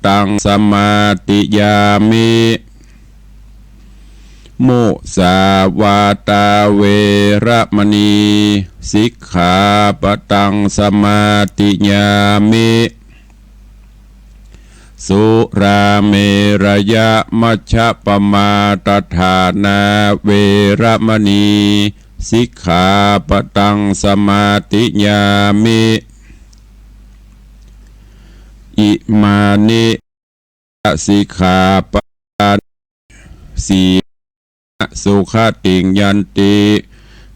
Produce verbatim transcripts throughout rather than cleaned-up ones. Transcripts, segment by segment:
ตังสมาธิยามิ มุสาวาทาเวระมณี สิกขาปะตังสมาธิยามิ สุราเมรยะมัชฌะปะมาทฐานาเวระมณี สิกขาปะตังสมาธิยามิ อิมานิ สิกขาปะทานิ สี สุขติงยันติ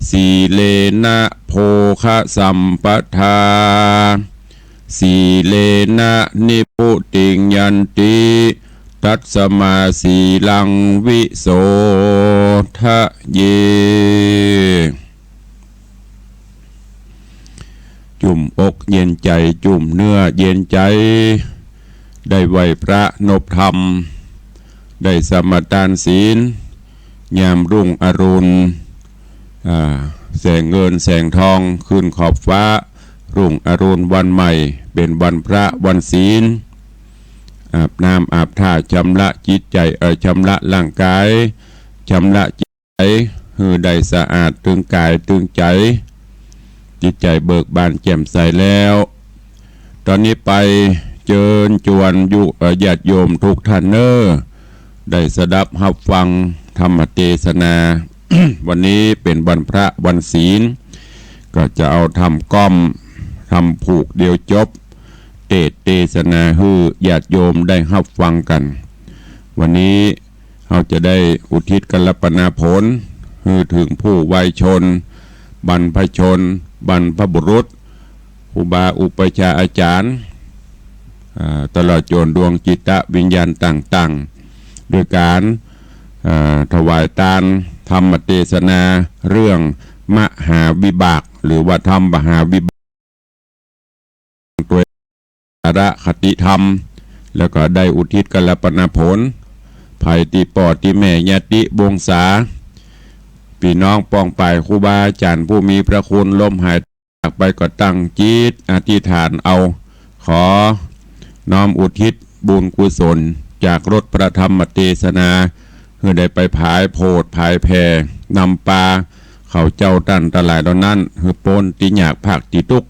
สีเลนะโภคสัมปทา สีเลนะนิพพุติงยันติ ตัสมาสีลังวิโสทะเย จุ่มอกเย็นใจ๋ จุ่มเนื้อเย็นใจ๋ ได้ไหว้พระนบธรรม ได้สมาตานศีล ยามรุ่งอรุณ อ่า แสงเงินแสงทองขึ้นขอบฟ้า รุ่งอรุณวันใหม่ เป๋นวันพระวันศีล อาบน้ำอาบท่า ชำระจิตใจ๋ เอ่อ ชำระร่างกาย ชำระจิตใจ๋ หื้อได้สะอาดตึงก๋ายตึงใจ๋ จิตใจ๋เบิกบานแจ่มใสแล้ว ต๋อนนี้ไปเจิญจวนยุ เอ่อ ญาติโยมทุกท่านเน่อ ได้สดับฮับฟังธรรมเตสนา วันนี้เป๋นวันพระวันศีล ก็จะเอาธรรมก้อม ธรรมผูกเดียวจบ เตสน์เตสนาหื้อญาติโยมได้ฮับฟังกั๋น วันนี้ เฮาจะได้อุทิศกัลปนาผล หื้อเถิงผู้วายชน บรรพชน บรรพบุรุษ ครูบาอุปัชฌาย์อาจ๋ารย์ อ่า ตลอดจ๋นดวงจิตวิญญาณต่างๆ โดยก๋าน อ่า ถวายตานธรรมเตสนาเรื่องมหาวิบาก หรือว่าธรรมมหาวิบาก ตวยสาระคติธรรม แล้วก็ได้อุทิศกัลปนาผล ใผตี้ป้อตี้แม่ญาติวงศา ปี้น้องป้องป่ายครูบาอาจ๋ารย์ผู้มีพระคุณ ล้มหายจากไปก็ตั้งจิตอธิษฐานเอา ขอน้อมอุทิศบุญกุศลจากรสพระธรรมเตสนา หื้อได้ไปผายโผดผายแผ่นำปา ข้าเจ้าต้านตังหลายเหล่านั้น หื้อป๊นตี้ยากพรากตี้ตุ๊กข์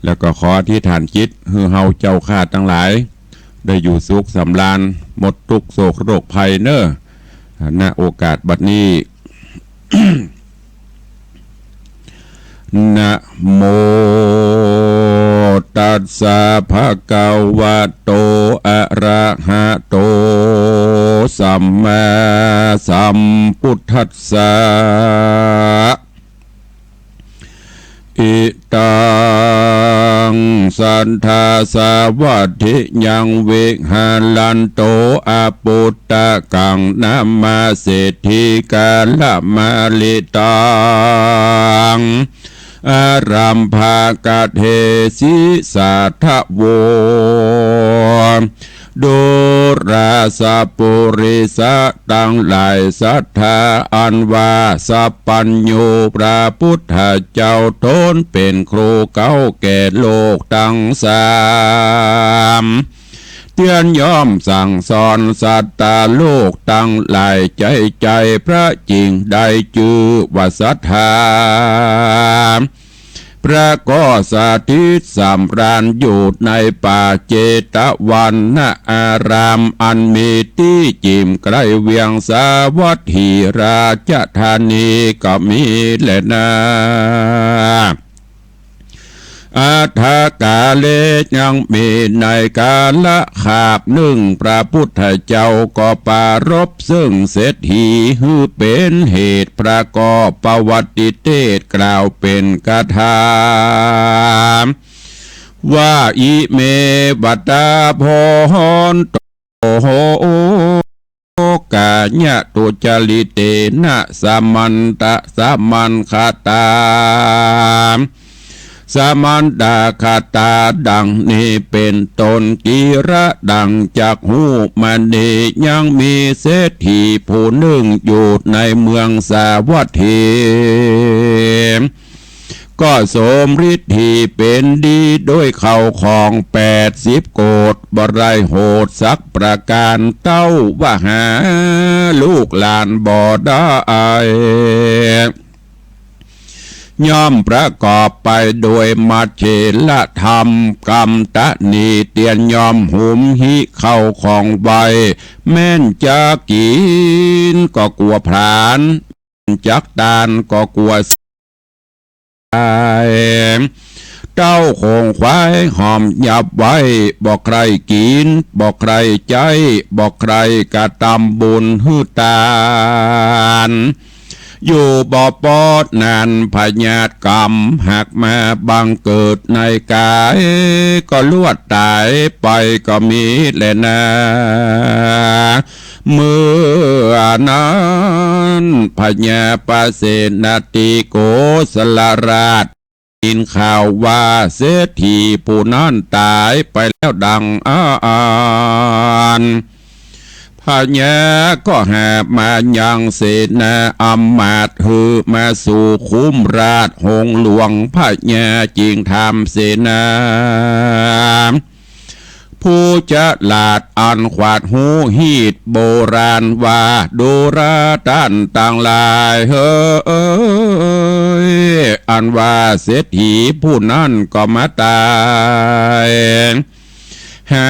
แล้วก็ขออธิษฐานจิต หื้อเฮาเจ้าข้าตังหลาย ได้อยู่สุขสำราญ หมดตุ๊กข์โศกโรคภัยเน่อ ณ โอกาสบัดนี้ นะโมตัสสะภะคะวะโต อะระหะโต สัมมาสัมพุทธัสสะ อิตัง สัตถาสาวัตถิยัง วิหะรันโต อะปุตตะกัง นะมาเสถีกาละมาลิตัง อารัมภะกะเทสิ สาธะโว ดูราสะปุริสะตังหลาย สัตถาอันว่าสัพพัญญูพระพุทธเจ้าต๋นเป๋นครูเก๋าแก่โลกตังสาม เตื้อนย่อมสั่งสอนสัตตาโลกตังหลาย ใจ๊ใจ๋พระจิ่งได้จื้อว่าสัตถา พระก็สถิตสำราญอยู่ในป่าเจตวันนะอาราม อันมีตี้จิ่มใก้เวียงสาวัตถีราชธานีก็มีแลนา อัฏฐกาเล ยังมีในกาละคาบนึ่ง พระพุทธเจ้าก็ปรารภซึ่งเศรษฐี หื้อเป๋นเหตุประกอบประวัติเตศน์กล่าวเป๋นคาถา ว่า อิเม วะตา โภ หันโต โห กายะ ทุจริเตนะ สมันตะ สมันคตา สมันตะคตา ดังนี้เป๋นต้น กิระ ดังจักฮู้มานี้ ยังมีเศรษฐีผู้นึ่งอยู่ในเมืองสาวัตถี ก็สมฤทธีเป๋นดีด้วยข้าวของแปดสิบโกฏ บ่ได้โหดสักประก๋าน เต้าว่าหาลูกหลานบ่ได้ ย่อมประกอบไปโดยมัจเฉรธรรม กำตะหนีเตียน ย่อมหุมหิข้าวของไว้ แม้นจะกิ๋นก็กั๋วผลาญ จักตานก็กั๋ว เต้าโขงควายห้อมยับไว้ บ่ใคร่กิ๋น บ่ใคร่ใจ๊ บ่ใคร่กระตำบุญหื้อตาน อยู่บ่ปอดนาน พยาธิกรรมหากมาบังเกิดในก๋าย ก็ลวดต๋ายไปก็มีแลนา เมื่อนั้นพญาปเสนทิโกศลราช ยินข่าวว่าเศรษฐีผู้นั้นต๋ายไปแล้วดังอั้น พญาก็หามายังเสนาอำมาตย์ หื้อมาสู่คุ้มราชย์หงส์หลวง พญาจึงถามเสนา ผู้ฉลาดอันขวาดฮู้ฮีตโบราณว่า ดูราต้านตังหลายเหย อันว่าเศรษฐีผู้นั้นก็มาต๋าย หา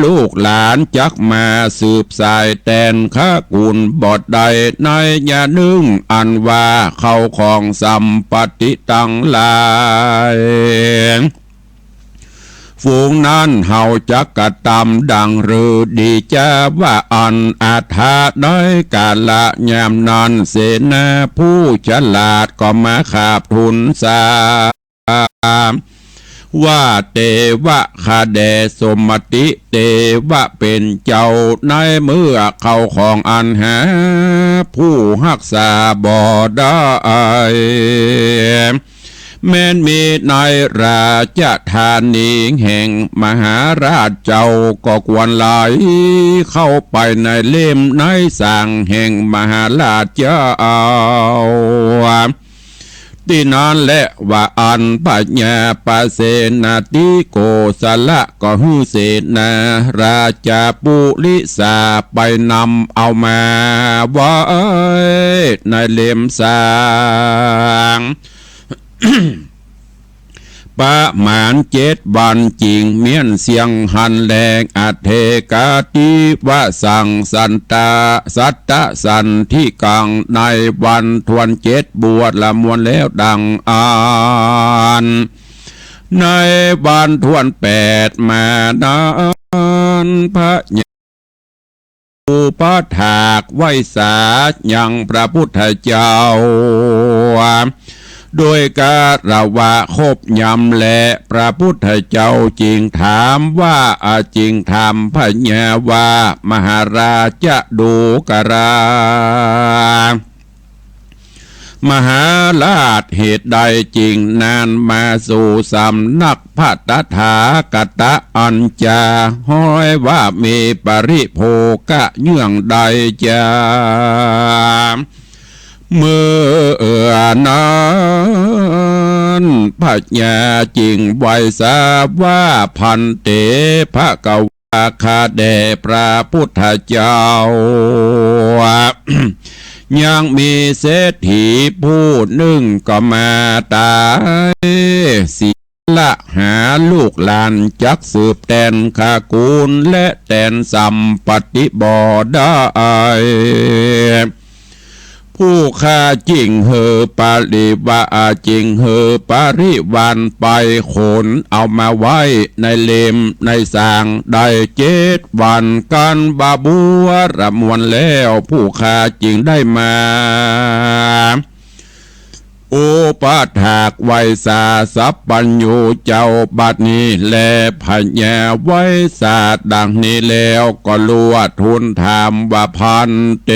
ลูกหลานจักมาสืบสายแตนขกุลบ่ได้ ในยะนึ่งอันว่าข้าวของสัมปัตติตังหลาย ฝูงนั้นเฮาจักกระตำดังฤๅดีจาว่าอั้น อัฏฐะ ในกาละยามนั้น เสนาผู้ฉลาดก็มาขาบทูลสา ว่า เตวะ ข้าแด่สมณติ เตวะ เป๋นเจ้า ในเมื่อข้าวของอันหาผู้ฮักษาบ่ได้ แม้นมีในราชธานีแห่งมหาราชเจ้า ก็ควรไหลเข้าไปในเล่มในสางแห่งมหาราชเจ้า ตี้นั้นแล ว่าอั้น พญาปเสนทิโกศละก็หื้อเสนาราชปุริสาไปนำเอามาไว้ในเล่มสาง ประมาณเจ็ดวันจึงเมี้ยนเสียงหันแหลง อเถกาติวสังสันตะ สัตตะสันทิกัง ในวันถ้วนเจ็ดบวชละมวลแล้วดังอั้น ในวันถ้วนแปดมานั้น พญา อุปถากไหว้สายังพระพุทธเจ้า โดยคารวะครบยำแล พระพุทธเจ้าจึงถามว่า อา จึงถามพญาว่า มหาราชดูกรา มหาราช เหตุใดจึงนานมาสู่สำนักพระตถาคตะ อันจาฮ้อยว่ามีปริโภคเยื่องใดจา เมื่อนั้นพญาจึงไหว้สาว่า ภันเต ภควา ข้าแด่พระพุทธเจ้า ยังมีเศรษฐีผู้นึ่งก็มาต๋ายเสียละ หาลูกหลานจักสืบแตนขกุลและแตนสัมปัตติบ่ได้ ผู้ข้าจึงหื้อปริวา จึงหื้อปริวารไปขนเอามาไว้ในเล่มในสางได้เจ็ดวัน กันบาบัวระมวลแล้ว ผู้ข้าจึงได้มา อุปถากไหว้สาสัพพัญญูเจ้าบัดนี้แล พญาไหว้สาดังนี้แล้วก็ลวดทูลถามว่า ภันเต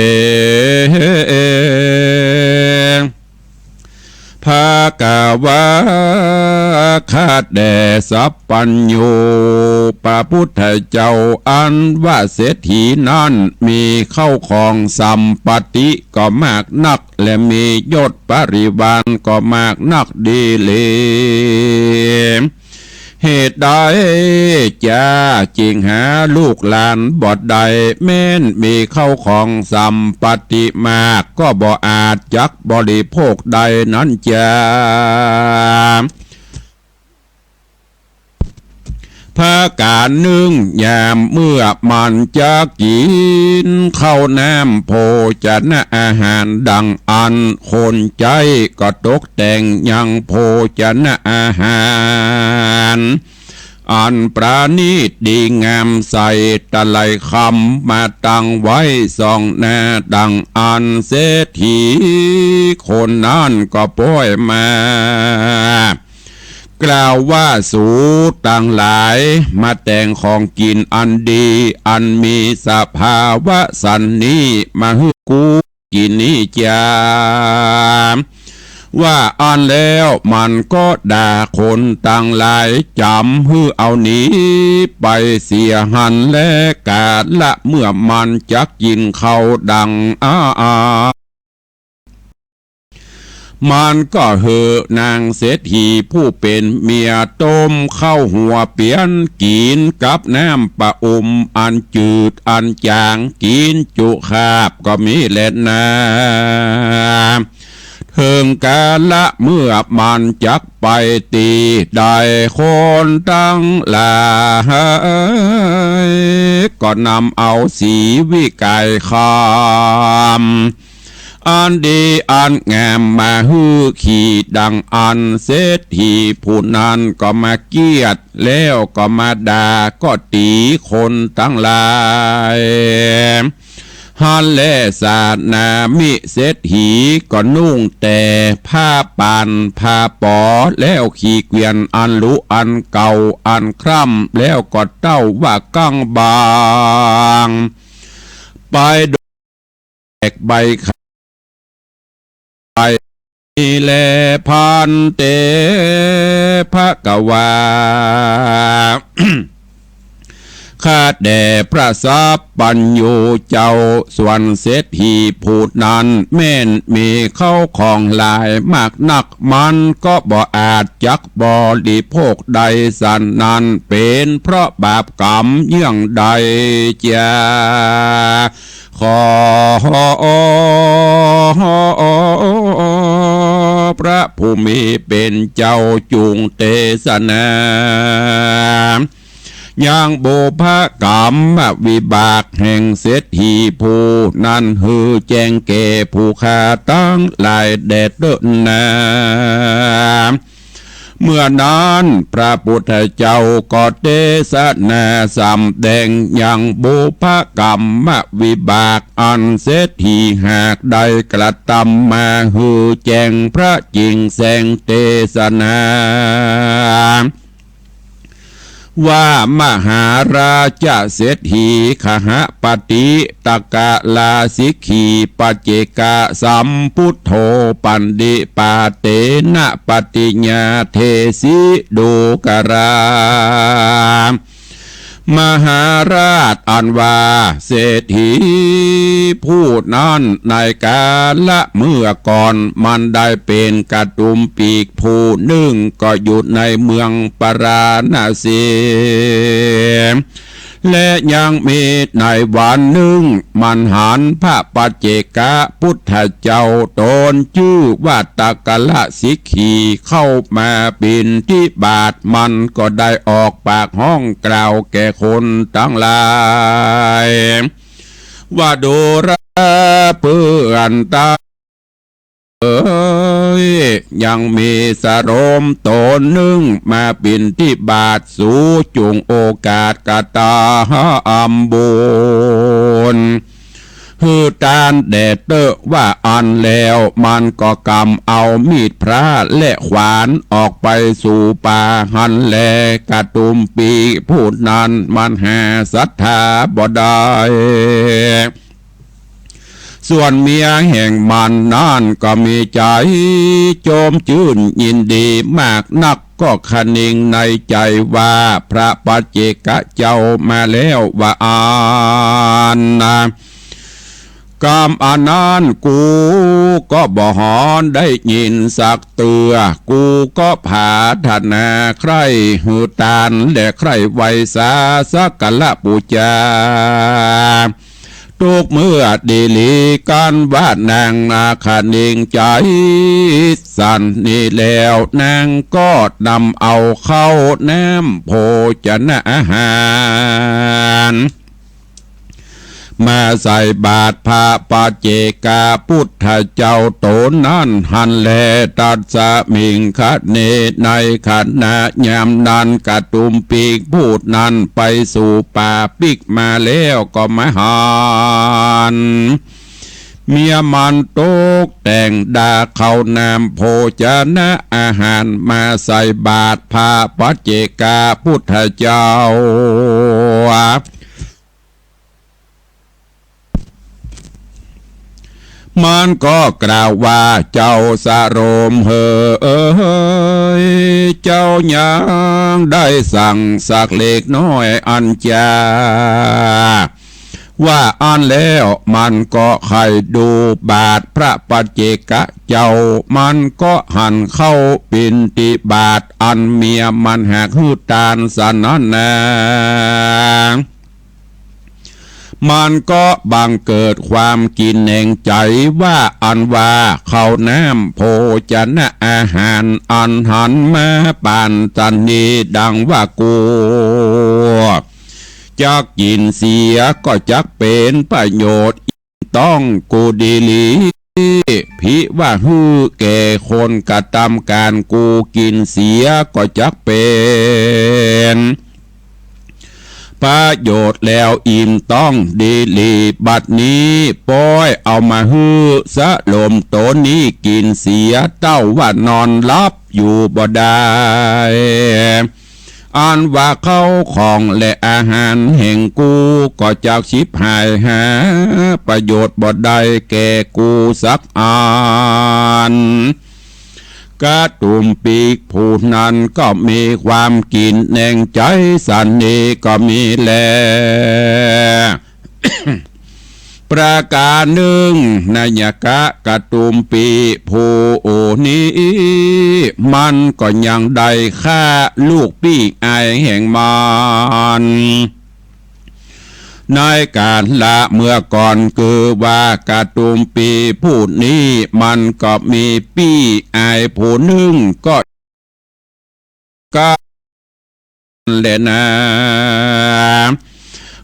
พ ภะคะวา ข้าแต่สัพพัญญู พระพุทธเจ้า อันว่าเศรษฐีนั้นมีเข้าของสัมปติก็มากนัก และมียศบริวารก็มากนักดีหลี เหตุใดจาจึงหาลูกหลานบ่ได้ แม้นมีเข้าของสัมปติมาก ก็บ่อาจจักบริโภคได้นั้นจา ประก๋านนึ่ง ยามเมื่อมันจะกิ๋นข้าวน้ำโภชนะอาหารดังอั้น คนใจ๊ก็ตกแต่งยังโภชนะอาหาร อันประณีตดีงามใส่ตะไลคำมาตั้งไว้สองหน้าดังอั้น เศรษฐีคนนั้นก็ป้อยมา กล่าวว่า สูตังหลายมาแต่งของกิ๋นอันดี อันมีสภาวะสันนี้มาหื้อกูกิ๋นนี้จา ว่าอั้นแล้วมันก็ด่าคนตังหลายจ๋ำหื้อเอาหนีไปเสียหั้นแล ก๋าละเมื่อมันจะกิ๋นข้าวดังอั้น มันก็หื้อนางเศรษฐีผู้เป๋นเมียต้มข้าวหัวเปียนกิ๋นกับน้ำปะอมอันจืดอันจ๋าง กิ๋นจุคาบก็มีแลนา เถิงก๋าละเมื่อมันจักไปตี้ใด คนตังหลายก็นำเอาสีวิไกคำ อันดีอันงามมาหื้อขี่ดังอั้น เศรษฐีผู้นั้นก็มาเกียด แล้วก็มาด่าก็ตี๋คนตังหลาย หั้นแล สานามิเศรษฐีก็นุ่งแต่ผ้าป่านผ้าป๋อ แล้วขี่เกวียนอันหรูอันเก่าอันคร่ำ แล้วก็เต้าว่ากั้งบาง ไปโดยแบกใบขาว ไป นี้แล ภันเต ภะคะวา ข้าแต่พระสัพพัญญูเจ้า ส่วนเศรษฐีผู้นั้นแม้นมีเข้าของหลายมากนัก มันก็บ่อาจจักบริโภคได้สันนั้น เป๋นเพราะบาปกรรมเยื่องใดจา ขอพระผู้มีเป๋นเจ้าจุ่งเตสนา ยังบุพกรรมวิบากแห่งเศรษฐีผู้นั้นหื้อแจ้งแก่ผู้ข้าตังหลายแด่เต๊อะนา เมื่อนั้นพระพุทธเจ้าก็เตสนาสำแดงยังบุพกรรมวิบากอันเศรษฐีหากได้กระตำมาหื้อแจ้งพระจิ่งแสงเตสนา ว่ามหาราชเศรษฐี ขหปติตกราสิกขี ปัจเจกสัมพุทโธ ปันดิปาเตนะปฏิญญาเทสิ ดูกรา มหาราชอันว่าเศรษฐีผู้นั้นในกาละเมื่อก่อนมันได้เป๋นกตุมปีกผู้นึ่งก็อยู่ในเมืองปาราณสี และยังมีในวันนึ่งมันหันพระปัจเจกพุทธเจ้าต๋นจื้อว่าตกราสิกขีเข้ามาบิณฑบาต มันก็ได้ออกปากฮ้องกล่าวแก่คนตังหลาย ว่าดูราเปื้อนตัง เอ๋ย ยังมีสโรมต๋นนึ่งมาบิณฑบาต สูจุ่งโอกาสกระตำบุญหื้อตานแด่เต๊อะ ว่าอั้นแล้วมันก็ก๋ำเอามีดพระและขวานออกไปสู่ป่าหั้นแล กตุมปีผู้นั้นมันหาศรัทธาบ่ได้ ส่วนเมียแห่งมันนั้นก็มีใจ๋โจ้มจื้นยินดีมากนัก ก็คะนึงในใจ๋ว่าพระปัจเจกะเจ้ามาแล้วว่าอั้นนา กำอันนั้นกูก็บ่หอนได้ยินสักเตื้อ กูก็ผาถนาใคร่หื้อตานและใคร่ไหว้สาสักการะปู๋จา ทุกเมื่อดีหลีกั๋นว่านางนาคะนึงใจ๋สันนี้แล้ว นางก็นำเอาข้าวน้ำโภชนะอาหาร มาใส่บาตรพระปัจเจกะพุทธเจ้าต๋นนั้นหั้นแล ตัสมิงคะเน ในขณะยามนั้นกะตุมปีผู้นั้นไปสู่ป่าปิ๊กมาแล้วก็มาหัน เมียมันตกแต่งดาข้าวน้ำโภชนะอาหารมาใส่บาตรพระปัจเจกะพุทธเจ้า มันก็กล่าวว่า เจ้าสโรมเหย เจ้ายังได้สังสักเล็กน้อยอันจา ว่าอั้นแล้วมันก็ใค่ดูบาตรพระปัจเจกะเจ้า มันก็หันเข้าปิณฑบาตอันเมียมันหากหื้อตานสนั้นนา มันก็บังเกิดความกิ๋นแหนงใจ๋ว่าอันว่าข้าวน้ำโภชนะอาหารอันหันมาปานสันนี้ดังว่ากูจักกิ๋นเสียก็จักเป๋นประโยชน์ ต้องกูดีหลี ผิว่าหื้อแก่คนกระตำก๋านกูกิ๋นเสียก็จักเป๋นประโยชน์แล้วอิ่มต้องดีหลี บัดนี้ป้อยเอามาหื้อสโรมต๋นนี้กิ๋นเสีย เต้าว่านอนหลับอยู่บ่ได้ อันว่าข้าวของและอาหารแห่งกูก็จักฉิบหายหาประโยชน์บ่ได้แก่กูสักอัน กะตุมปีผู้นั้นก็มีความกิ๋นแหนงใจ๋สันนี้ก็มีแล ประก๋านนึ่ง นายกะกะตุมปีผู้นี้ มันก็ยังได้ฆ่าลูกปี้อายแห่งมัน ในกาละเมื่อก่อน คือว่ากะตุมปีผู้นี้มันก็มีปี้อายผู้นึ่งก็ ก็แลนา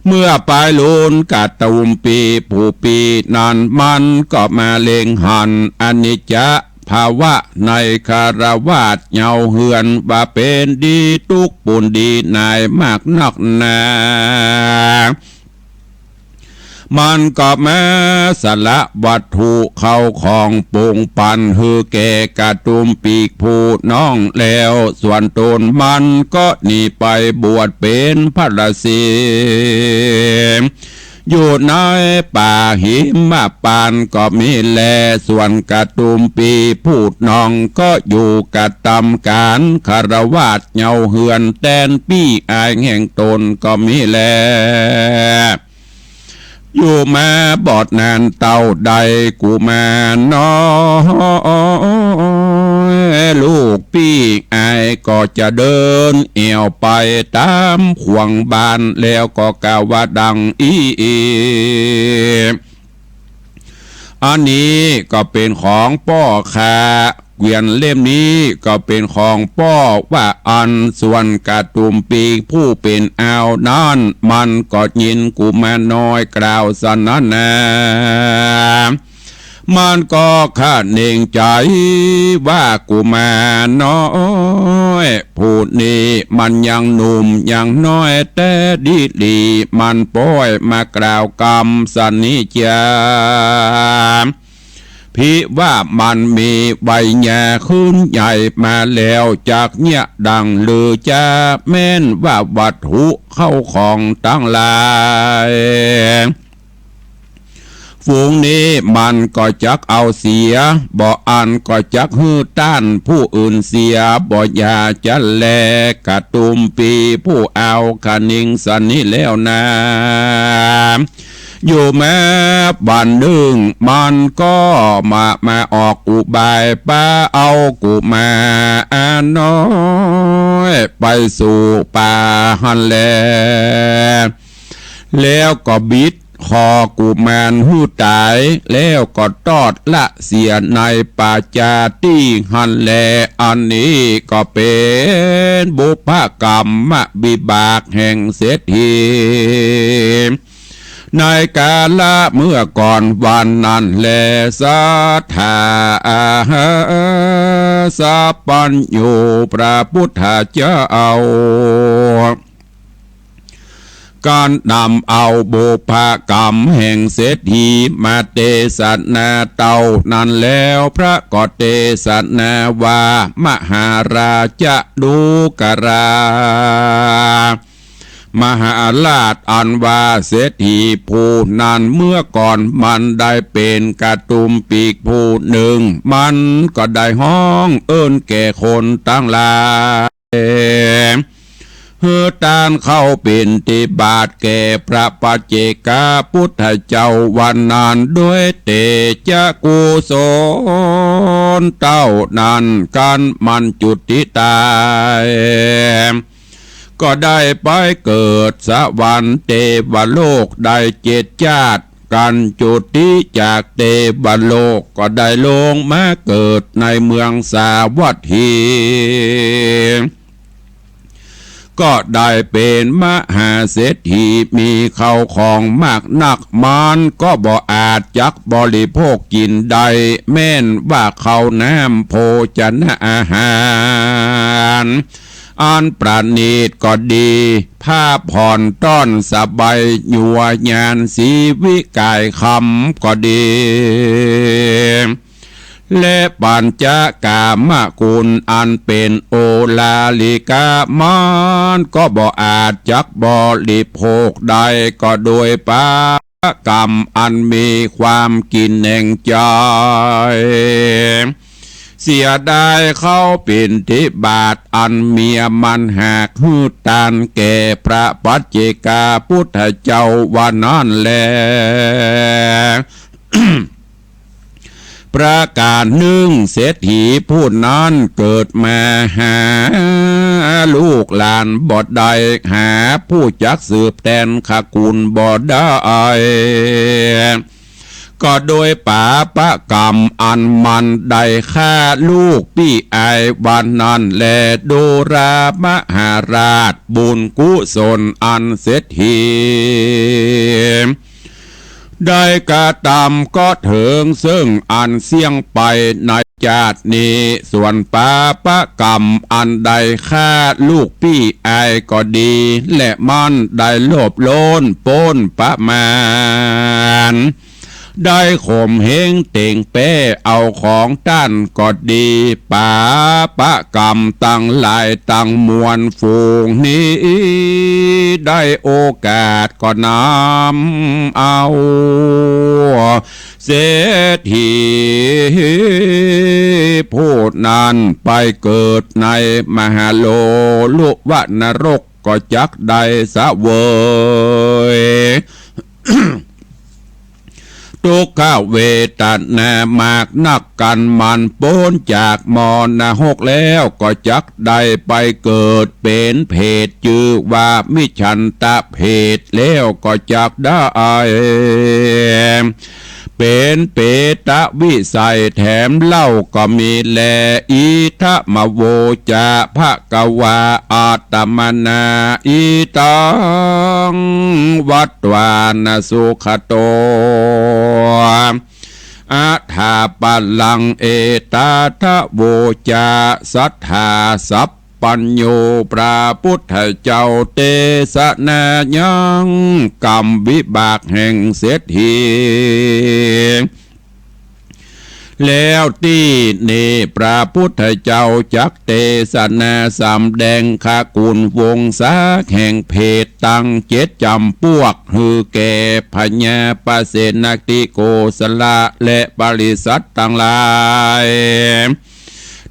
เมื่อปายลุนกะตุมปีผู้ปี้นั้น มันก็มาเล็งหันอนิจจภาวะในฆราวาสเยาว์เฮือนว่าเป๋นดีตุ๊กปูนดีหน่ายมากนักหนา มันก็มาสละวัตถุเข้าของปงปันหื้อแก่กะตุมปีผู้น้องแล้ว ส่วนต๋นมันก็หนีไปบวชเป๋นพระสี อยู่ในป่าหิมพานต์ก็มีแล ส่วนกะตุมปีผู้น้องก็อยู่กระตำก๋านฆราวาสเยาว์เฮือนแตนปี้อายแห่งต๋นก็มีแล อยู่มาบ่นานเต้าใด กุมารน้อยลูกปี้อายก็จะเดินแอ่วไปต๋ามขวงบ้าน แล้วก็กล่าวว่าดังอี้ อันนี้ก็เป๋นของป้อข้า เกวียนเล่มนี้ก็เป๋นของป้อ ว่าอั้น ส่วนกะตุมปีผู้เป๋นอาวนั้น มันก็ยินกุมารน้อยกล่าวสนั้นนา มันก็คะเน่งใจ๋ว่ากุมารน้อยผู้นี้มันยังหนุ่มยังน้อยแต๊ดีหลี มันป้อยมากล่าวกำสนี้จา ผิว่ามันมีวัยยาขึ้นใหญ่มาแล้ว จักเยียะดังลือจา แม้นว่าวัตถุเข้าของตังหลาย ฝูงนี้มันก็จักเอาเสีย บ่อั้นก็จักหื้อต้านผู้อื่นเสีย บ่อย่าจะแล กระดุมปีผู้เอาคะนิงสันนี้แล้วนา อยู่มาวันนึ่ง มันก็มา มาออกอุบายปาเอากุมารน้อยไปสู่ป่าหั้นแล แล้วก็บิดคอกุมารหื้อต๋าย แล้วก็ตอดละเสียในป่าจาตี้หั้นแล อันนี้ก็เป๋นบุพกรรมวิบากแห่งเศรษฐี ในกาละเมื่อก่อนวันนั้นแล สัตถาอาหาสัพพัญญูพระพุทธเจ้า ก็นำเอาบุพกรรมแห่งเศรษฐีมาเตสนาเต้านั้นแล้ว พระก็เตสนาว่า มหาราชะดูกรา มหาราชอันว่าเศรษฐีผู้นั้นเมื่อก่อนมันได้เป๋นกระดุมปีผู้นึ่ง มันก็ได้ฮ้องเอิ้นแก่คนตังหลาย หื้อต้านเข้าบิณฑบาตแก่พระปัจเจกพุทธเจ้าวันนั้น ด้วยเตจะกุศลเต้านั้น กันมันจุติต๋าย ก็ได้ไปเกิดสวรรค์เตวโลกได้เจ็ดจาติ กันจุติจากเตวโลกก็ได้ลงมาเกิดในเมืองสาวัตถี ก็ได้เป๋นมหาเศรษฐีมีเข้าของมากนัก มันก็บ่อาจจักบริโภคกิ๋นได้ แม้นว่าข้าวน้ำโภชนะอาหาร อันประณีตก็ดี ผ้าผ่อนต้อนสบาย ยัวยานสีวิกายคำก็ดี และปัญจกามคุณอันเป๋นโอลาลิกา มันก็บ่อาจจักบริโภคได้ ก็โดยปา กรรมอันมีความกินแหน่งใจ เสียดายเข้าบิณฑบาตอันเมียมันหากหื้อต้านแก่พระปัจเจกพุทธเจ้าว่านั้นแล ประก๋านนึ่ง เศรษฐีผู้นั้นเกิดมาหาลูกหลานบ่ได้ หาผู้จักสืบแตนขกุลบ่ได้ ก็โดยปาปกรรมอันมันได้ฆ่าลูกปี้อายว่านั้นแล ดูรา มหาราช บุญกุศลอันเศรษฐี ได้กระตำก็เถิงเซิ่งอันเสี้ยงไปในจาตินี้ ส่วนปาปกรรมอันได้ฆ่าลูกปี้อายก็ดี และมันได้โลภโลนป๊นประมาณ ได้ข่มเหงเต๋งแป้เอาของต้านก็ดี ปาปกรรมตังหลายตังมวลฝูงนี้ ได้โอกาสก็นำเอา เศรษฐีผู้นั้นไปเกิดในมหาโลลุวนรกก็จักได้เสวย ทุกขเวทนามากนัก กันมันป๊นจากมรณะหกแล้วก็จักได้ไปเกิดเป๋นเปรตจื้อว่ามิจฉันตะเปรตแล้วก็จักได้ เป๋นเปตวิสัยแถมเล่าก็มีแล อิทัมมโวจะภะคะวา อัตตมนา อิทังวัตวานะสุขโต อัฏฐาปะลัง เอตาทะโวจะ สัตถาสัพพัญญู พระพุทธเจ้าเตสนายังกรรมวิบากแห่งเศรษฐี แล้วตี้นี้พระพุทธเจ้าจักเตสนาสำแดงขกุณวงศาแห่งเพศตังเจ็ดจ๋ำปวก หื้อแก่พญาปเสนทิโกศลาและปริษัทตังหลาย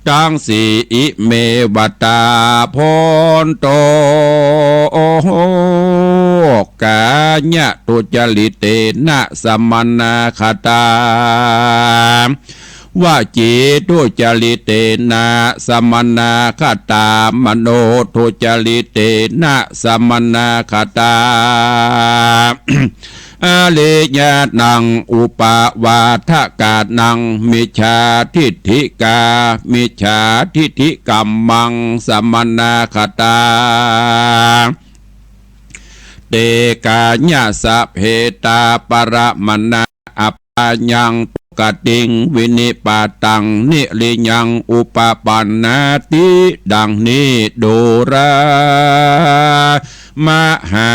ตังสี่ อิเมวะตา ภันโต กายทุจริตเตนะ สมณาคตา วจีทุจริตเตนะ สมณาคตา มโนทุจริตเตนะ สมณาคตา อริยานังอุปวาทกานัง มิจฉาทิฏฐิกา มิจฉาทิฏฐิกัมมัง สมณาคตา เต กายสะเพตา ปรมณา อัปปายัง ทุกขติง วินิปาตัง นิริยัง อุปปันนาติ ดังนี้ ดูรา มหา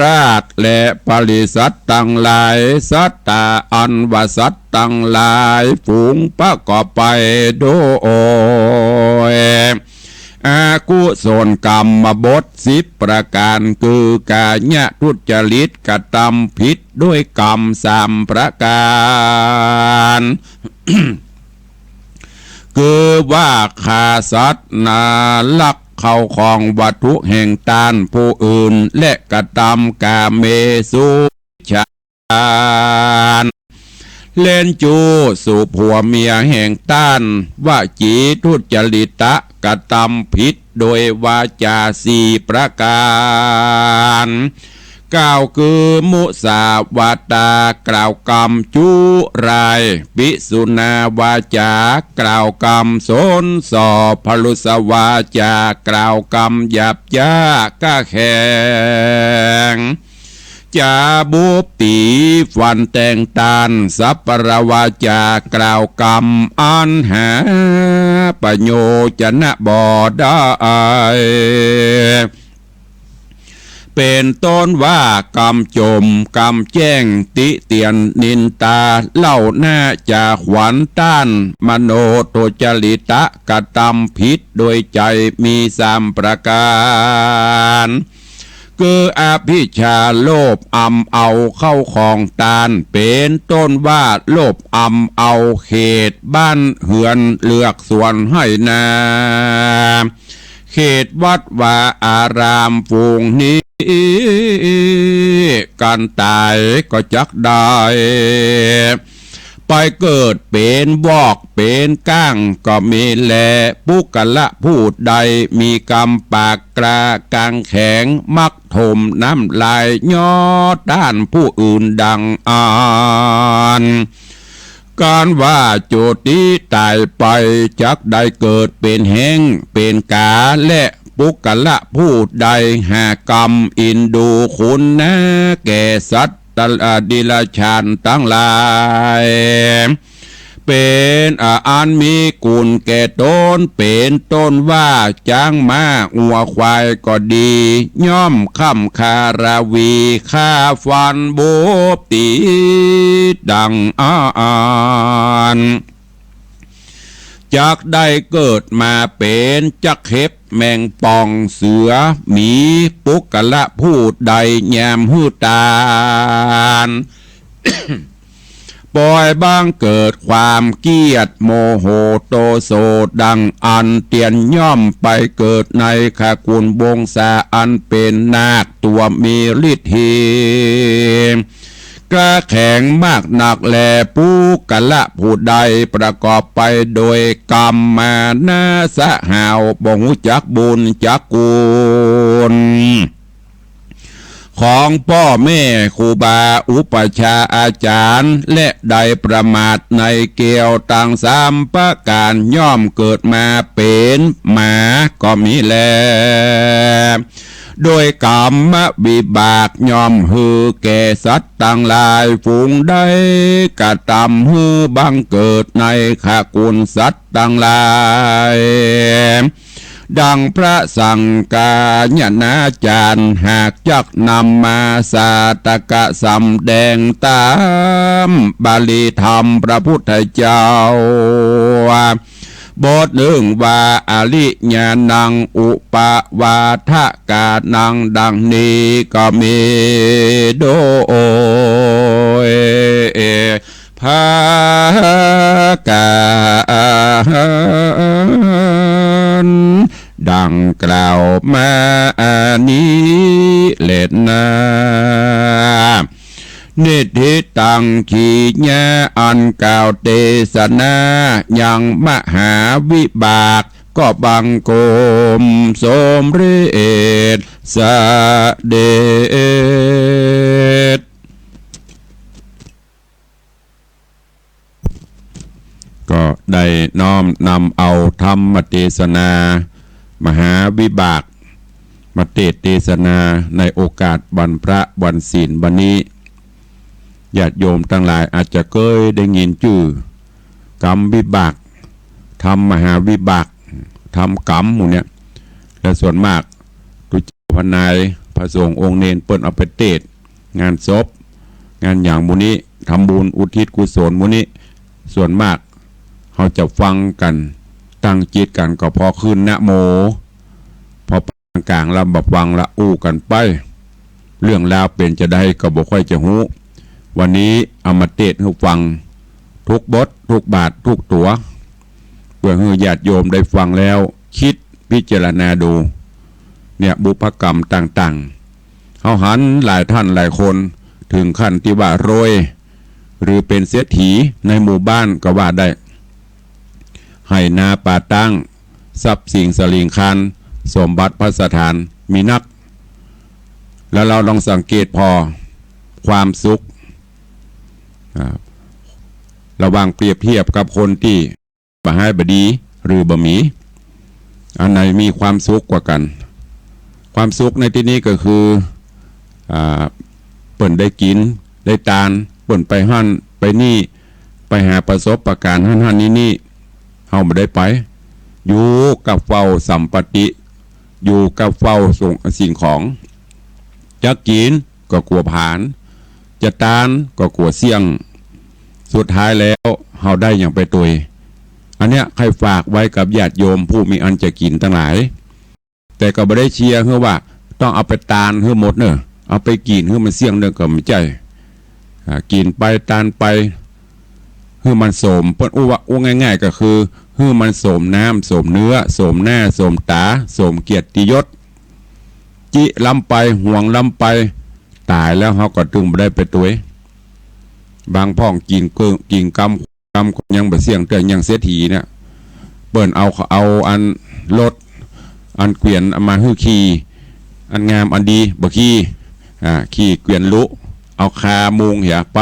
ราชและปริษัทตังหลาย สัตตา อันว่าสัตว์ตังหลาย ฝูงประกอบไปโดย อกุศลกรรมบทสิบประก๋าน คือกายทุจริต กระตำผิดด้วยกรรมสามประก๋าน คือว่าฆ่าสัตว์นา ลักเข้าของวัตถุแห่งต้านผู้อื่น และกระตำกาเมสุมิจฉา เล่นจู้สู่ผัวเมียแห่งต้าน วจีทุจริตะ กระตำผิดโดยวาจาสี่ประก๋าน กล่าวคือมุสาวาทา กล่าวกำจุร้าย ปิสุนาวาจา กล่าวกำสนส่อ พรุสวาจา กล่าวกำหยาบจ๊า ก้าแข็ง จ๋าบุบตี๋ฟันแตงต้าน สัปปรวาจา กล่าวกำอันหาประโยชน์จะบ่ได้ เป๋นต้นว่ากำจม กำแจ้ง ติเตียน นินตา เล่าหน้า จาขวัญต้าน มโนทุจริตะ กระตำผิดโดยใจ๋มีสามประก๋าน คืออภิชฌาโลภอำเอาเข้าของต้าน เป๋นต้นว่าโลภอำเอาเขตบ้านเฮือน เฮือกสวนไฮ่นา เขตวัดวาอาราม ฝูงนี้ กั๋นต๋ายก็จักได้ ไปเกิดเป๋นวอกเป๋นก้างก็มีแล ปุคคละผู้ใดมีกำปากกล้ากางแข็ง มักถมน้ำลายย้อต้านผู้อื่นดังอั้น ก๋านว่าจุติต๋ายไป จักได้เกิดเป๋นแฮ้งเป๋นก๋า และปุคคละผู้ใดหากำอินดูคุณนาแก่สัตว์ เอ่อ ดิรัจฉานตังหลาย เป๋น อ่า อันมีกุณแก่ต๋น เป๋นต้นว่าจ๊างม้างัวควายก็ดี ย่อมค่ำคาราวีฆ่าฟันบุบตี๋ดังอั้น จักได้เกิดมาเป๋นจักเห็บ แมงป่อง เสือ หมี ปุคคละผู้ใดยามหื้อตาน ปอยบังเกิดความเกียจ โมโห โตโส ดังอั้น เตียนย่อมไปเกิดในขกุลวงศาอันเป๋นนาคตั๋วมีฤทธี กล้าแข็งมากนักแล ปุคคละผู้ใดประกอบไปโดยกำมานะสะหาว บ่ฮู้จักบุญจักกุณ ของป้อแม่ครูบาอุปัชฌาย์อาจ๋ารย์ และได้ประมาทในแก้วตังสามประก๋าน ย่อมเกิดมาเป๋นหมาก็มีแล โดยกรรมวิบากย่อมหื้อแก่สัตว์ตังหลาย ฝูงใดกระตำหื้อบังเกิดในขกุลสัตว์ตังหลาย ดังพระสังฆายนาจารย์ หากจักนำมาสาธกสำแดงต๋ามบาลีธรรมพระพุทธเจ้า บทหนึ่งว่า อริยานังอุปวาทกานัง ดังนี้ก็มีโดย ประก๋านดังกล่าวมานี้แลนา นิฏฐิตัง ขีณา อันกล่าวเตสนายังมหาวิบาก ก็บังคมสมเร็จเสด็จ ก็ได้น้อมนำเอาธรรมเตสนา มหาวิบาก มาเตสน์เตสนาในโอกาสวันพระวันศีลวันนี้ ญาติโยมตังหลายอาจจะเกยได้ยินจื้อกรรมวิบาก ธรรมมหาวิบาก ธรรมกรรมหมู่เนี่ย และส่วนมากตุ๊เจ้าพระนาย พระสงฆ์องค์เณรเปิ้นเอาไปเตสน์ งานศพ งานหยังหมู่นี้ ทำบุญอุทิศกุศลหมู่นี้ ส่วนมากเฮาจะฟังกั๋น ตั้งจิตกั๋นก็พอขึ้นนะโม พอปานก๋างละบ่ฟังละ อู้กั๋นไป เรื่องราวเป๋นจาใดก็บ่ค่อยจะฮู้ วันนี้เอามาเตสน์หื้อฟัง ทุกบท ทุกบาท ทุกตั๋ว เปื้อหื้อญาติโยมได้ฟังแล้ว กึ๊ดพิจารณาดู เนี่ย บุพกรรมต่างๆ เฮาหันหลายท่านหลายคน เถิงขั้นตี้ว่ารวย หรือเป๋นเศรษฐีในหมู่บ้านก็ว่าได้ ไฮ่นาป่าตาง ทรัพย์สินสลิงคาร สมบัติภัสถานมีนัก แล้วเฮาลองสังเกตผ่อ ความสุข อ่า ระหว่างเปรียบเทียบกับคนตี้ บ่ฮ้ายบ่ดี หรือบ่มี อันไหนมีความสุขกว่ากั๋น ความสุขในตี้นี้ก็คือ อ่า เปิ้นได้กิ๋น ได้ตาน เปิ้นไปหั้น ไปนี่ ไปหาประสบการณ์หั้นหั้นนี่นี่ เฮาบ่ได้ไป อยู่กับเฝ้าสัมปติ อยู่กับเฝ้าสิ่ง สิ่งของ จะกิ๋นก็กั๋วผลาญ จะตานก็กั๋วเสี้ยง สุดท้ายแล้วเฮาได้หยังไปตวย อันเนี้ยใค่ฝากไว้กับญาติโยมผู้มีอันจะกิ๋นตังหลาย แต่ก็บ่ได้เชียร์หื้อว่าต้องเอาไปตานหื้อหมดเน่อ เอาไปกิ๋นหื้อมันเสี้ยงเน่อก็บ่ใจ้ อ่า กิ๋นไปตานไป หื้อมันสม เปิ้นอู้ว่า อู้ง่ายๆ ก็คือ หื้อมันสมน้ำ สมเนื้อ สมหน้า สมต๋า สมเกียรติยศ จิล้ำไป หวงล้ำไป ต๋ายแล้วเฮาก็ตึงบ่ได้ไปตวย บางพ่องกิ๋นเกิน กิ๋นกำกำก็ยังบ่เสี้ยงเตื้อ ยังเศรษฐีเนี่ย เปิ้นเอา เอาอันรถ อันเกวียนเอามาหื้อขี่ อันงามอันดีบ่ขี่ อ่า ขี่เกวียนลุ เอาคามุงเหียไป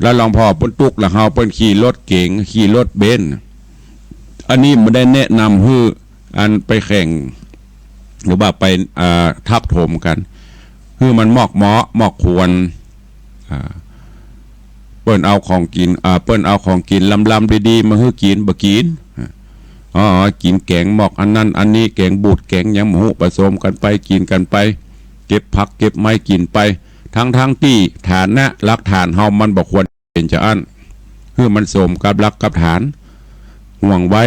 แล้วหลวงพ่อเปิ้นตุ๊กข์ละเฮา เปิ้นขี่รถเก๋ง ขี่รถเบนซ์ อันนี้บ่ได้แนะนำหื้ออันไปแข่ง หรือว่าไป อ่า ทับถมกั๋น หื้อมันมอกเหมาะมอกควร อ่า เปิ้นเอาของกิ๋น อ่า เปิ้นเอาของกิ๋นล้ำๆ ดีๆ มาหื้อกิ๋น บ่กิ๋น อ๋อ กิ๋นแก๋งมอกอันนั้นอันนี้ แก๋งบูดแก๋งหยังบ่ฮู้ ผสมกั๋นไป กิ๋นกั๋นไป เก็บผักเก็บไม้กิ๋นไป ทั้งๆ ตี้ฐานะรากฐานเฮามันบ่ควรเป๋นจาอั้น หื้อมันสมกับรากกับฐาน ห่วงไว้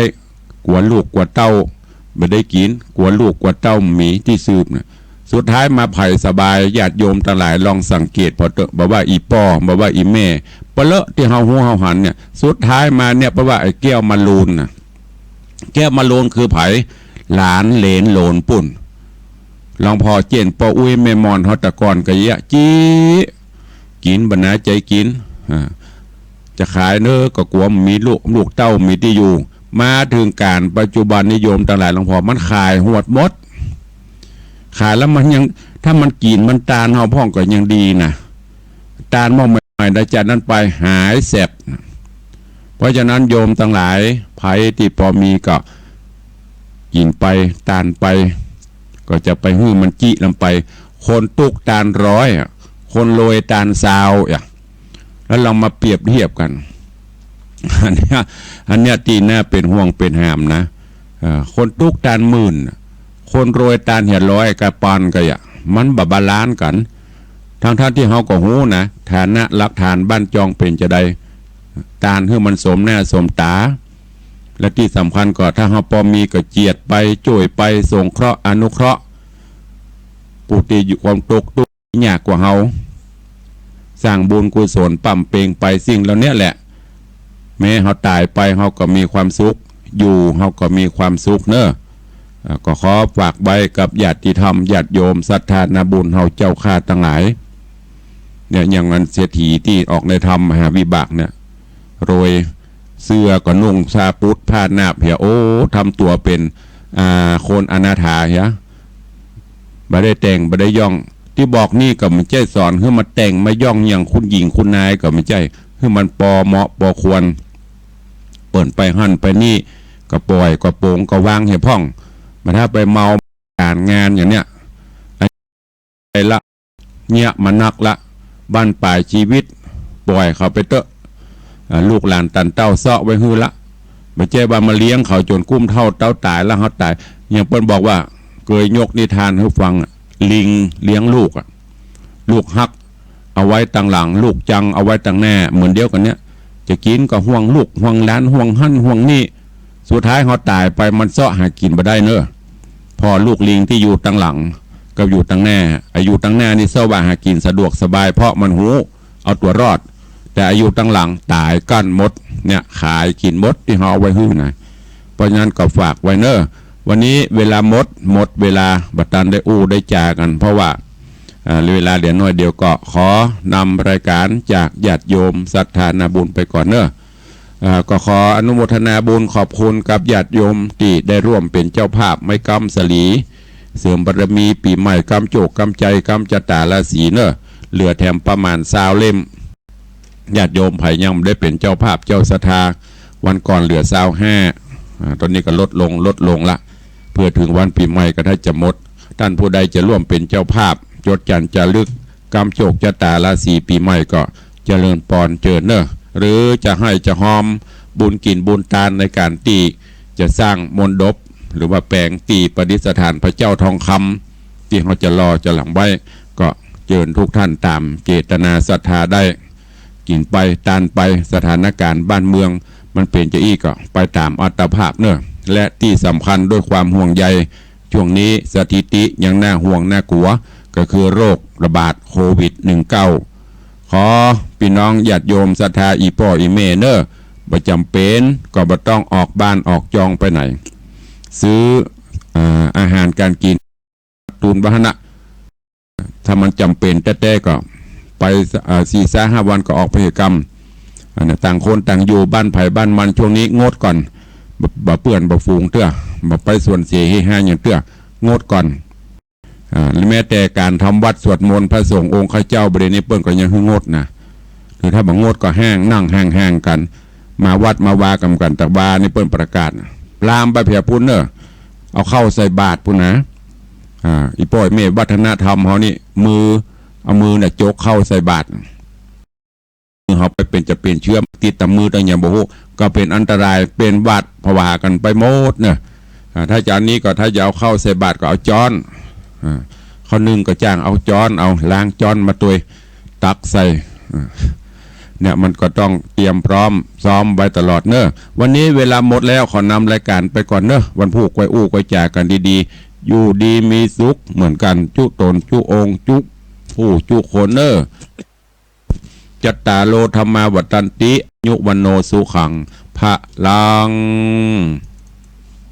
กั๋วลูกกั๋วเต้าบ่ได้กิ๋น กั๋วลูกกั๋วเต้าบ่มีตี้สืบน่ะ สุดท้ายมาใผสบาย ญาติโยมตังหลายลองสังเกตผ่อเต๊อะ บ่ว่าอี่ป้อ บ่ว่าอี่แม่ ปะเลอะตี้เฮาฮู้เฮาหันเนี่ย สุดท้ายมาเนี่ย ปะว่าไอ้แก้วมะลูนน่ะ แก้วมะลูนคือใผ หลานเหลนโหลนปุ้น หลวงพ่อเจ้น ป้ออุ๊ย แม่มอนเฮาแต่ก่อนก็เยียะ จิ กิ๋นบ่หนาใจ๋กิ๋น อ่า จะขายเน่อก็กั๋วบ่มีลูก ลูกเต้าบ่มีตี้อยู่ มาเถิงก๋าลปัจจุบันนี้โยมตังหลายหลวงพ่อ มันขายหวดหมด ขายแล้วมันยัง ถ้ามันกิ๋นมันตานเฮาพ่องก็ยังดีน่ะ ตานหม้อใหม่ๆ ได้จานนั้นไปหายแสบ เพราะฉะนั้นโยมตังหลาย ใผตี้ปอมีก็กิ๋นไป ตานไป ก็จะไปหื้อมันจิล้ำไป คนตุ๊กข์ตานร้อยอะ คนรวยตานซาวอะ แล้วลองมาเปรียบเทียบกั๋น อันเนี้ย อันเนี้ยตี้น่าเป๋นห่วงเป๋นหามนะ อ่า คนตุ๊กข์ตานหมื่น คนรวยตานเหียร้อย กะปานกั๋นอะ มันบ่บาลานซ์กั๋น ทั้งๆ ตี้เฮาก็ฮู้นะ ฐานะหลักฐานบ้านจองเป๋นจาใด ตานหื้อมันสมหน้าสมต๋า และตี้สำคัญก็ถ้าเฮาปอมีก็เจียดไป จ้วยไป สงเคราะห์ อนุเคราะห์ ผู้ตี้อยู่ความตกทุกข์ยากกว่าเฮา สร้างบุญกุศลปำเปงไป สิ่งเหล่านี้แหละ แม้เฮาต๋ายไปเฮาก็มีความสุข อยู่เฮาก็มีความสุขเนาะ อ่า ก็ขอฝากไว้กับญาติธรรม ญาติโยม ศรัทธานาบุญเฮาเจ้าข้าตังหลาย เนี่ย อย่างอันเศรษฐีตี้ออกในธรรมมหาวิบากเนี่ย รวย เสื้อก็นุ่งซาปุดผ้านาบเหีย โอ้ ทำตั๋วเป๋น อ่า คนอนาถาเหีย บ่ได้แต่ง บ่ได้หย่อง ตี้บอกนี่ก็บ่ใจ้สอนหื้อมาแต่งมาหย่องอย่างคุณหญิงคุณนาย ก็บ่ใจ้ หื้อมันปอเหมาะปอควร เปิ้นไปหั้นไปนี่ ก็ป่อย ก็ป๋ง ก็วางเหียพ่อง บ่ถ้าไปเมาก๋านงานอย่างเนี้ย ไปละ เยียะมานักละ บั้นป๋ายจีวิต ป่อยเขาไปเต๊อะ อ่า ลูกหลานตันเต้าเซาะไว้หื้อละ บ่ใจ้ว่ามาเลี้ยงเขาจ๋นกุ้มเฒ่าเต้าต๋ายละเฮาต๋าย อย่างเปิ้นบอกว่า เกยยกนิทานหื้อฟังอะ ลิงเลี้ยงลูกอะ ลูกฮักเอาไว้ตังหลัง ลูกจังเอาไว้ตังหน้า เหมือนเดียวกั๋นเนี่ย จะกิ๋นก็ห่วงลูก ห่วงหลาน ห่วงหั้น ห่วงนี่ สุดท้ายเฮาต๋ายไปมันเซาะหากิ๋นบ่ได้เนาะ เพราะลูกลิงตี้อยู่ตังหลังกับอยู่ตังหน้า อาอยู่ตังหน้านี่เซาะว่าหากิ๋นสะดวกสบาย เพราะมันฮู้เอาตั๋วรอด แต่อาอยู่ตังหลังต๋ายกั้นหมด เนี่ย ขายกิ๋นหมดตี้เฮาเอาไว้หื้อนะ เพราะฉะนั้นก็ฝากไว้เนาะ วันนี้เวลาหมด หมดเวลา บ่ตันได้อู้ได้จ๋ากั๋น เพราะว่า อ่า เวลาเหลือน้อยเดียว ก็ขอนำรายการจากญาติโยมศรัทธานาบุญไปก่อนเนาะ อ่า ก็ขออนุโมทนาบุญขอบคุณกับญาติโยมตี้ได้ร่วมเป๋นเจ้าภาพไม้กำสาลี เสริมบารมีปี๋ใหม่ กำโจค กำชัย กำจะต๋าราศีเนาะ เหลือแถมประมาณซาวเล่ม ญาติโยมใผยังบ่ได้เป๋นเจ้าภาพเจ้าศรัทธา วันก่อนเหลือซาวห้า อ่า ต๋อนนี้ก็ลดลง ลดลงละ เพื่อเถิงวันปี๋ใหม่ก็ถ้าจะหมด ต้านผู้ใดจะร่วมเป๋นเจ้าภาพ จดจันจารึก กำโจคจะต๋าราศีปี๋ใหม่ก็เจริญปอนเจิญเนาะ หรือจะไห้จะฮอมบุญกิ๋นบุญตานในก๋านตี้จะสร้างมณฑป หรือว่าแป๋งตี้ประดิษฐานพระเจ้าทองคำ ตี้เฮาจะหล่อจะหลังไว้ ก็เจิญทุกท่านต๋ามเจตนาศรัทธาได้ กิ๋นไป ตานไป สถานก๋ารณ์บ้านเมืองมันเป๋นจาอี้ก็ไปต๋ามอัตภาพเนาะ และตี้สำคัญด้วยความห่วงใย ช่วงนี้สถิติยังน่าห่วงน่ากลัว ก็คือโรคระบาดโควิดหนึ่งเก้า ขอปี้น้องญาติโยมศรัทธาอี่ป้ออี่แม่เนาะ บ่จ๋ำเป๋นก็บ่ต้องออกบ้านออกจองไปไหน ซื้อ อ่า อาหารก๋านกิ๋น ตุนไว้หั้นนะ ถ้ามันจ๋ำเป๋นแต๊ๆ ก็ไป อ่า สี่ซะห้าวันก็ออกไปเหียกำ อันนั้นต่างคนต่างอยู่บ้านใผบ้านมัน ช่วงนี้งดก่อน บ่ บ่เปื้อนบ่ฝูงเตื้อ บ่ไปสวนเสเฮฮาหยังเตื้อ งดก่อน อ่า แม้แต่ก๋านทำวัตรสวดมนต์พระสงฆ์องค์ข้าเจ้าบ่ดีนี่เปิ้นก็ยังหื้องดนะ หรือถ้าบ่งดก็ห่าง นั่งห่างๆ กั๋น มาวัดมาวากั๋น กั๋นตะวานี่เปิ้นประกาศ ลามไปเหียปุ้นเนาะ เอาข้าวใส่บาตรปุ้นนะ อ่า อี่ป้ออี่แม่วัฒนธรรมเฮานี่ มือ เอามือเนี่ยจกข้าวใส่บาตร มือเฮาไปเป๋นจะเป๋นเชื้อติดต๋ามมือต๋ามหยังบ่ฮู้ ก็เป๋นอันตราย เป๋นหวัดผวากั๋นไปหมดเนาะ อ่า ถ้าจะอันนี้ก็ถ้าจะเอาข้าวใส่บาตรก็เอาจ๊อน อ่า ข้าวนึ่งก็จ้างเอาจ๊อน เอาล้างจ๊อนมาตวย ตักใส่ อ่า เนี่ยมันก็ต้องเตรียมพร้อมซ้อมไว้ตลอดเนาะ วันนี้เวลาหมดแล้ว ขอนำรายก๋านไปก่อนเนาะ วันพูกค่อยอู้ค่อยจ๋ากั๋นดีๆ อยู่ดีมีสุขเหมือนกั๋น จุ๊ต๋นจุ๊องค์ จุ๊ผู้จุ๊คนเนาะ จัตตาโร ธัมมา วัฑันติ อายุ วัณโณ สุขัง พลัง